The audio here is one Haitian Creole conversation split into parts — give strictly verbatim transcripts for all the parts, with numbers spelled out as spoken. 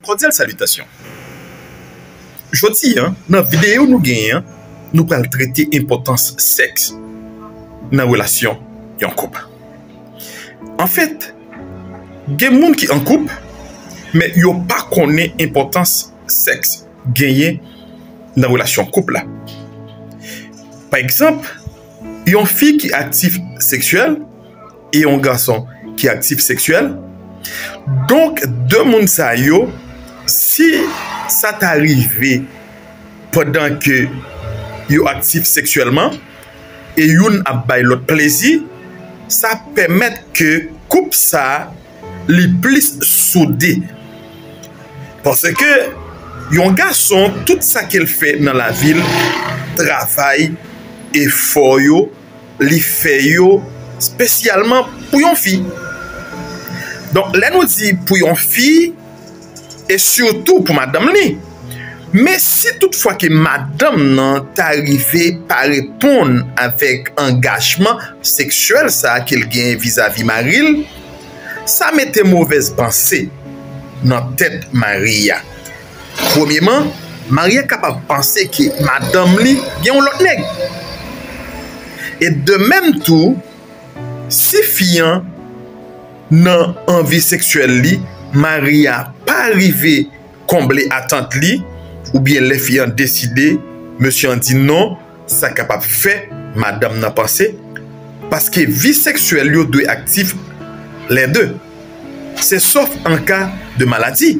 Kòdyal salitasyon. Jodi a, nan videyo nou genyen an, nou pral trete enpòtans sèks nan relasyon yon koup. Anfèt, gen moun ki an koup, men yo pa konnen enpòtans sèks genyen nan relasyon koup la. Pa egzanp, yon fi ki aktif seksyèl e yon gason ki aktif seksyèl. Donk, de moun sa yo, si sa ta rive pandan ke yo aktif seksyèlman e youn ap bay lòt plezi, sa pèmèt ke koup sa a li plis soude. Paske yon gason, tout sa ke l fè nan lavi l, travay, efò yo, li fè yo espesyalman pou yon fi. Donk, lè nou di pou yon fi, e sitou pou madanm li. Men si toutfwa ke madanm nan ta rive pa reponn avèk angajman seksyèl sa a ke l gen vizavi mari l, sa mete movèz panse nan tèt mari a. Premyeman, mari a kapab panse ke madanm li gen yon lòt nèg. E de menm tou, si fi an nan anvi seksyèl li, mari a pa rive konble atant li, oubyen lè fi an deside, mesye an di non, sa kapab fè madanm nan panse, paske vi seksyèl yo dwe aktif lè de. Se sòf an ka de maladi.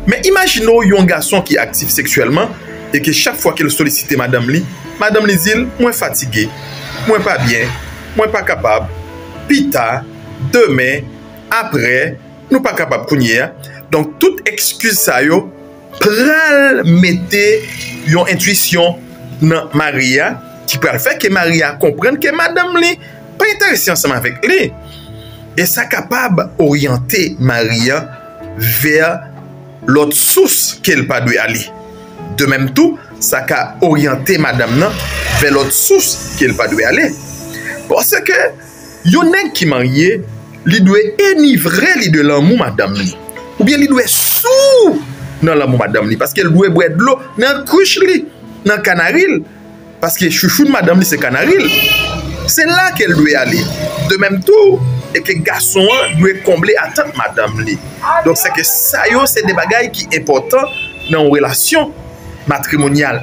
Men imajine w yon gason ki aktif seksyèlman e ke chak fwa ke l solisite madanm li, madanm li di l, "Mwen fatige, mwen pa byen, mwen pa kapab, pita, demen, apre, nou pa kapab kounye a." Donk, tout ekskiz sa yo pral mete yon entwisyon nan mari a ki pral fè ke mari a konprann ke madanm li pa enterese ansanm avèk li. E sa kapab oryante mari a vè lòt sous ke l pa dwe ale. De menm tou, sa ka oryante madanm nan vè lòt sous ke l pa dwe ale. Paske yon nèg ki marye, li dwe enivre li de lanmou madanm li. Oubyen li dwe sou nan lanmou madanm li, paske l dwe bwè dlo nan krich li, nan kanari l. Paske chouchoun madanm li se kanari l. Se la ke l dwe ale. De menm tou, e ke gason an dwe konble atant madanm li. Donk, se ke sa yo, se de bagay ki enpòtan nan yon relasyon matrimonyal.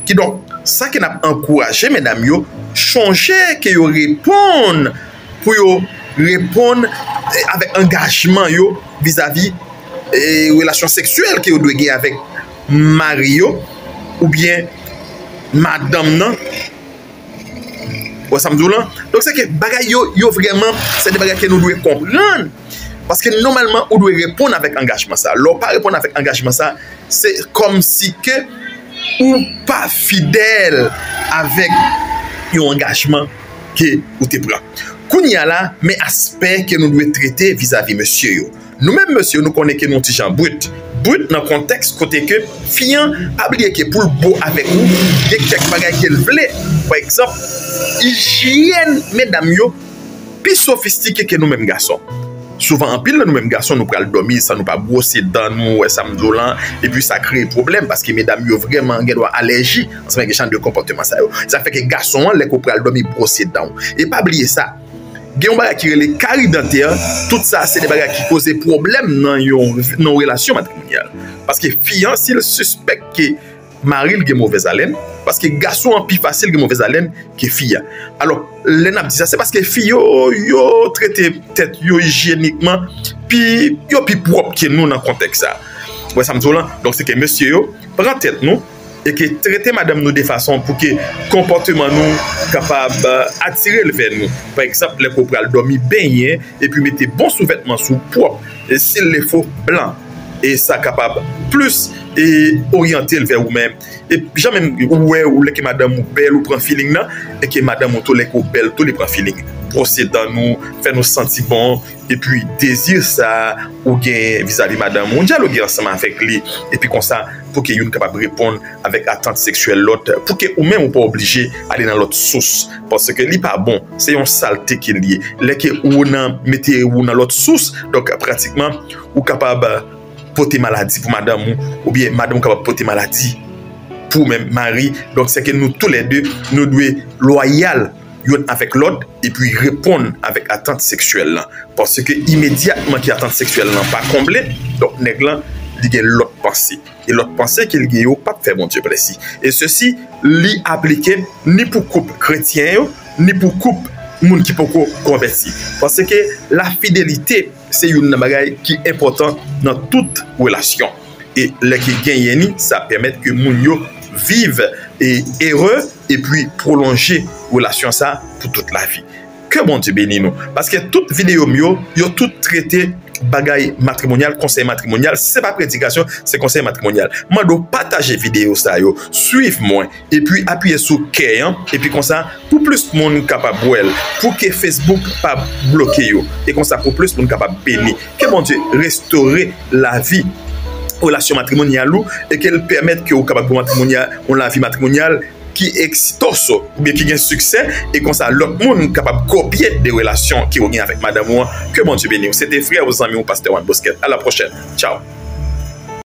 Kidonk, sa ke n ap ankouraje medam yo, chonje ke yo reponn, pou yo reponn, eh, avèk angajman yo vizavi, eh, relasyon seksyèl ke yo dwe gen avèk mari yo oubyen madanm nan. Wè sa m di w lan? Donk, se ke bagay yo, yo vrèman, se de bagay ke nou dwe konprann. Paske nòmalman, ou dwe reponn avèk angajman sa. Lè w pa reponn avèk angajman sa, se kòmsi ke ou pa fidèl avèk yon angajman ke ou te pran. Kounye a la, men aspè ke nou dwe trete vizavi mesye yo. Nou menm mesye yo, nou konnen ke nou ti jan brit. Brit nan kontèks kote ke fi an, pa bliye ke pou l bo avèk ou, gen kèk bagay ke l vle. Pa egzanp, ijyèn medam yo pi sofistike ke nou menm gason. Souvan anpil nan nou menm gason, nou pral dòmi san nou pa bwose dan nou, wè sa m di w lan, epi sa kreye pwoblèm, paske medam yo vrèman gen dwa alèji ansanm ak jan de konpòteman sa yo. Sa fè ke gason an, lè ke w pral dòmi, bwose dan w. E pa bliye sa, gen yon bagay ki rele kari dantè, tout sa se de bagay ki koze pwoblèm nan yon, nan yon relasyon matrimonyal. Paske fi an, si l sispèk ke mari l gen movèz alèn, paske gason an pi fasil gen movèz alèn ke fi a. Alò, lè n ap di sa, se paske fi yo, yo trete tèt yo ijyenikman, pi, yo pi pwòp ke nou nan kontèks sa. Wè sa m di w lan? Donk, se ke mesye yo, pran tèt nou, e ke trete madanm nou de fason pou ke konpòteman nou kapab, eh, atire l vè nou. Pa egzanp, lè ke w pral dòmi, benyen, epi mete bon souvètman sou w pwòp, e si l le fo, blan. E sa kapab plis, e oryante l vè ou menm. E jan menm ou wè, ou lè ke madanm ou bèl, ou pran feeling nan, e ke madanm ou tou, lè ke w bèl tou, li pran feeling. Bwose dan nou, fè nou santi bon, epi dezi sa ou gen vizavi madanm ou, dyaloge ansanm avèk li, epi konsa, pou ke youn kapab reponn avèk atant seksyèl lòt, pou ke ou menm ou pa oblije ale nan lòt sous, paske li pa bon, se yon salte ke l ye. Lè ke ou nan, mete ou nan lòt sous, donk pratikman, ou kapab pote maladi pou madanm ou, oubyen madanm ou kapab pote maladi pou menm mari. Donk, se ke nou toulède, nou dwe lwayal youn avèk lòt, epi reponn avèk atant seksyèl lan. Paske imedyatman ke atant seksyèl lan pa konble, donk, nèg lan, li gen lòt panse. E lòt panse ke l gen yo p ap fè Bondye plezi. E sesi, li aplike ni pou koup kretyen yo, ni pou koup moun ki poko konvèti. Paske lafidelite, se youn nan bagay ki enpòtan nan tout relasyon. E lè ki genyen ni, sa pèmèt ke moun yo viv e ere, epi pwolonje relasyon sa pou tout lavi. Ke Bondye beni nou. Paske tout videyo m yo, yo tout trete bagay matrimonyal, konsèy matrimonyal. Si se pa predikasyon, se konsèy matrimonyal. Mande w pataje videyo sa yo, swiv mwen, epi apiye sou kè an, epi konsa, pou plis moun kapab wè l, pou ke Facebook pa bloke yo, e konsa pou plis moun kapab beni. Ke Bondye restore lavi, relasyon matrimonyal ou, e ke l pèmèt ke ou kapab gen matrimonyal, yon lavi matrimonyal ki eksitoso, oubyen ki gen siksè, e konsa lòt moun kapab kopye de relasyon ke ou gen avèk madanm ou an. Ke Bondye beni w. Se te frè ou, zanmi w, pastè Juan Bosquet. A la pwochèn. Tchao.